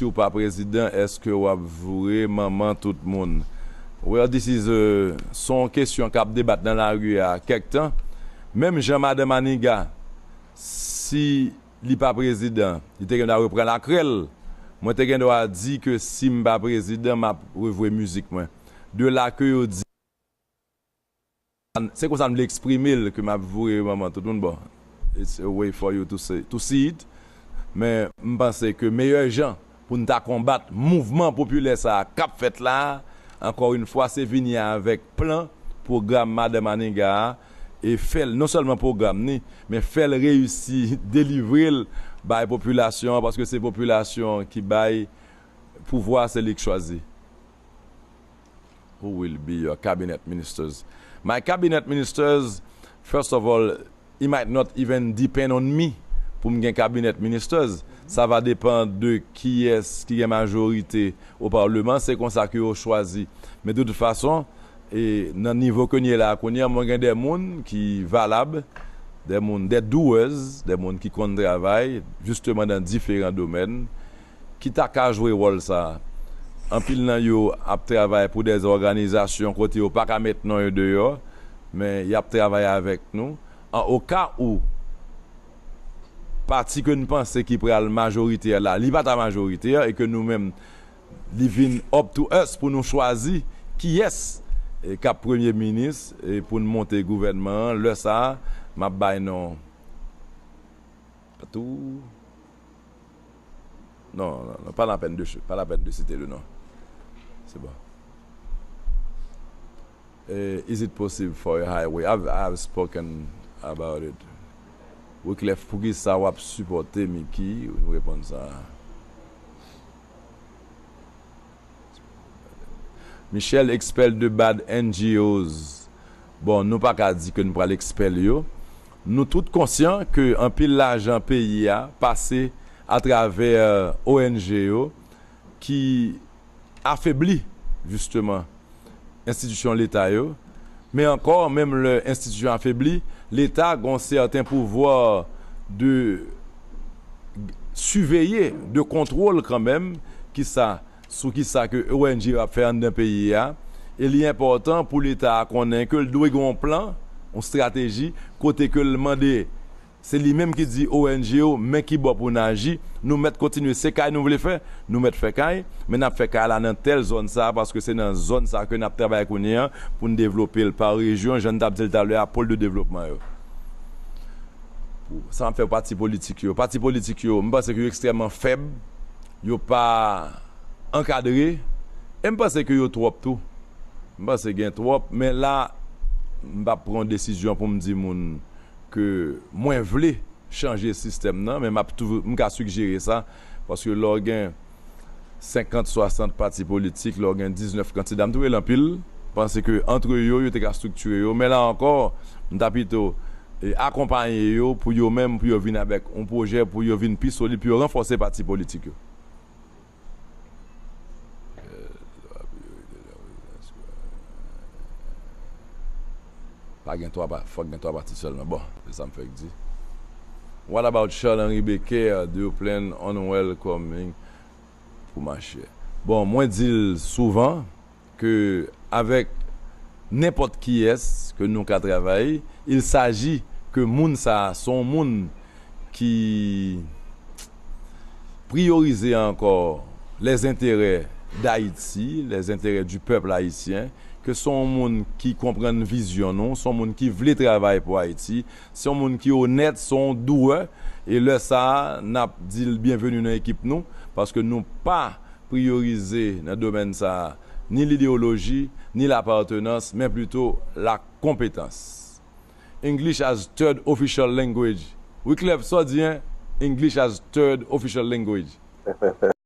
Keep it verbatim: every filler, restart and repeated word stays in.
Si w pa prezidan, èske w ap voure manman tout moun? Well, this is a, se yon kesyon k ap debat nan lari a kèk tan. Menm jan Madan Maniga, si li pa prezidan, li te gen dwa repran lakrèl. Mwen te gen dwa di ke si m pa prezidan, m ap revoye mizik mwen. De la ke yo di, se konsa m vle eksprime l, ke m ap voye manman tout moun, bon, it's a way for you to say, to see it. Men m panse ke meyè jan pou n ta konbat mouvman popilè sa a k ap fèt la a, ankò yon fwa, se vini avèk plan, pwogram Madan Maniga a, e fè l, non sèlman pwogram ni, men fè l reyisi delivre l bay popilasyon an, paske se popilasyon an ki bay pouvwa, se li k chwazi. Who will be your cabinet ministers? My cabinet ministers, first of all, it might not even depend on me pou m gen cabinet ministers. Sa va depann de kiyès ki gen majorite o Palman, se konsa ke yo chwazi. Men de tout fason, e nan nivo ke n ye la a kounye a, mwen gen de moun ki valab, de moun, de doers, de moun ki konn travay, jisteman nan diferan domèn, ki ta ka jwe wòl sa a. Anpil nan yo ap travay pou de òganizasyon kote yo pa ka met non yo deyò, men y ap travay avèk nou. An oka ou pati ke n panse ki pral majoritè la, li pa ta majoritè, e ke nou menm, li vin up to us pou nou chwazi kiyès, e, k ap premye minis, e, pou n monte gouvènman an. Lè sa a, m ap bay non. Tou. Non, non, non, pas la peine de, pas la peine de citer le nom. C'est bon. Eh, is it possible for a highway? I've, I've spoken about it. Wyclef, poukisa w ap sipòte Micky? Nou reponn sa. Michel, expel the bad N G Os. Bon, nou pa ka di ke nou pral expel yo. Nou tout konsyan ke anpil lajan peyi a pase atravè O N G yo ki afebli, jisteman, enstitisyon Leta yo. Men ankò, menm lè enstitisyon afebli, Leta gen yon sèten pouvwa de siveye, de kontwòl kanmenm, kisa, sou kisa ke O N G yo ap fè anndan peyi a. E li enpòtan pou Leta a konnen ke l dwe gen yon plan, yon estrateji, kote ke l mande, se li menm ki di O N G yo, men ki bò pou n aji. Nou mèt kontinye, se kay nou vle fè, nou mèt fè kay, men n ap fè kay la nan tèl zòn sa a, paske se nan zòn sa a ke n ap travay kounye a pou n devlope l pa rejyon, jan n t ap di l talè a, pòl de devlopman yo. Pou sa m ap fè pati politik yo. Pati politik yo, m panse ke yo ekstrèmman fèb, yo pa ankadre, e m panse ke yo twòp tou. M panse gen twòp, men la, m p ap pran desizyon pou m di moun ke mwen vle chanje sistèm nan, men m ap toujou, m ka sigjere sa, paske lè w gen senkant, swasant pati politik, lè w gen diznèf kandida, m twouve l anpil, panse ke antre yo, yo te ka estriktire yo, men la ankò, m ta pito, e, akonpaye yo pou yo menm, pou yo vin avèk yon pwojè, pou yo vin pi solid, pou yo ranfòse pati politik yo. Pa gen twa pa-, fòk gen twa pati sèlman. Bon, se sa m fèk di. What about Charles Henri Becker? Do you plan on welcoming pou mache? Bon, mwen di l souvan ke avèk nenpòt kiyès ke nou ka travay, il s'agit ke moun sa a se yon moun ki priyorize ankò les intérêts d'Haïti, les intérêts du peuple haïtien, ke se yon moun ki konprann vizyon nou, se yon moun ki vle travay pou Ayiti, se yon moun ki onèt, se yon douwè, e lè sa a, n ap di l byenveni nan ekip nou, paske nou pa priyorize nan domèn sa a ni lidewoloji, ni lapatenans, men plito la konpetans. English as third official language. Wyclef, sa w di, en? English as third official language.